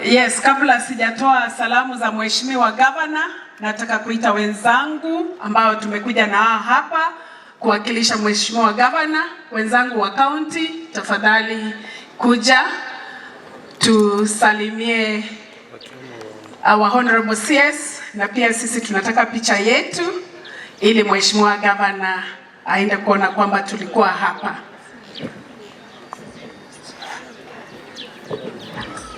Yes, kabla sijatoa salamu za Mheshimiwa Gavana, nataka kuita wenzangu ambao tumekuja na hao hapa kuwakilisha Mheshimiwa Gavana, wenzangu wa county, tafadhali kuja tusalimie our honorable CS, na pia sisi tunataka picha yetu ili Mheshimiwa Gavana aende kuona kwamba tulikuwa hapa.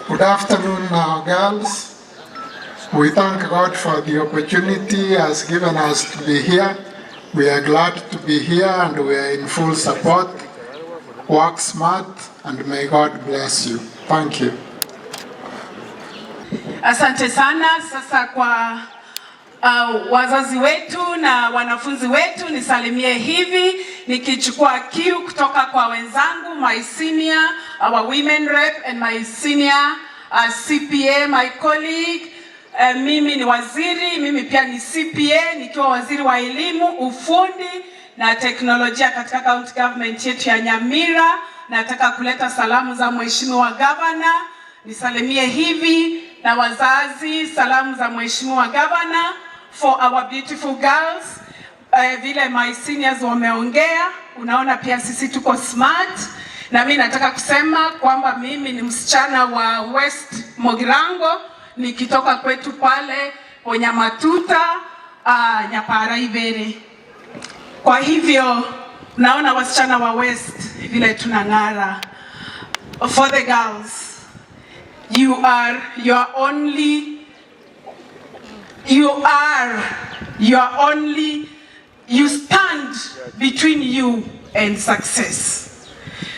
Good afternoon, girls. We thank God for the opportunity He has given us to be here. We are glad to be here and we are in full support. Work smart and may God bless you. Thank you. Asante sana. Sasa kwa wazazi wetu na wanafunzi wetu nisalimie hivi nikichukua cue kutoka kwa wenzangu, my senior, our women rep and my senior CPA, my colleague. Mimi ni waziri, mimi pia ni CPA nikiwa waziri wa elimu, ufundi na teknolojia katika county government yetu ya Nyamira. Nataka kuleta salamu za Mheshimiwa Gavana, nisalimie hivi na wazazi, salamu za Mheshimiwa Gavana for our beautiful girls. Vile my seniors wameongea, unaona pia sisi tuko smart, na mimi nataka kusema kwamba mimi ni msichana wa West Mogirango nikitoka kwetu pale Onyamatuta, Nyapara Ibere. Kwa hivyo naona wasichana wa West vile tunang'ara. For the girls, you are your only you are your only you stand between you and success.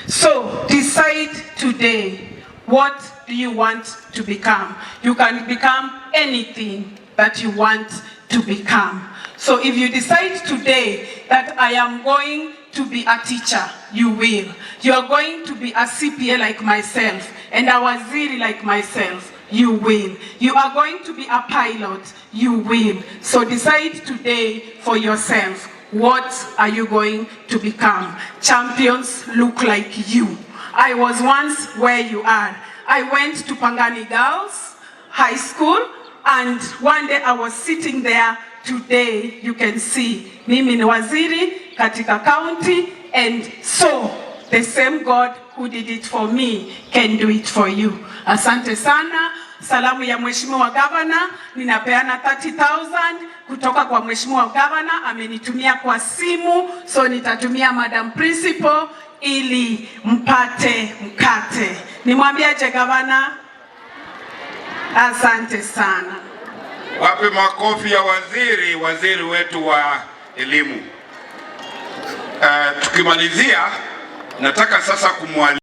So decide today, what do you want to become? You can become anything that you want to become. So if you decide today that I am going to be a teacher, you will. You are going to be a CPA like myself and a waziri like myself, you will. You are going to be a pilot, you will. So decide today for yourself, what are you going to become? Champions look like you. I was once where you are. I went to Pangani Girls High School, and one day I was sitting there. Today you can see mimi ni waziri katika county, and so the same God who did it for me can do it for you. Asante sana. Salamu ya Mheshimiwa Gavana, ninapeana 30,000 kutoka kwa Mheshimiwa Gavana, amenitumia kwa simu, so nitatumia Madam Principal ili mpate mkate. Nimwambiaje gavana? Asante sana. Wape makofi ya waziri, waziri wetu wa elimu. Tukimalizia nataka sasa kumwalika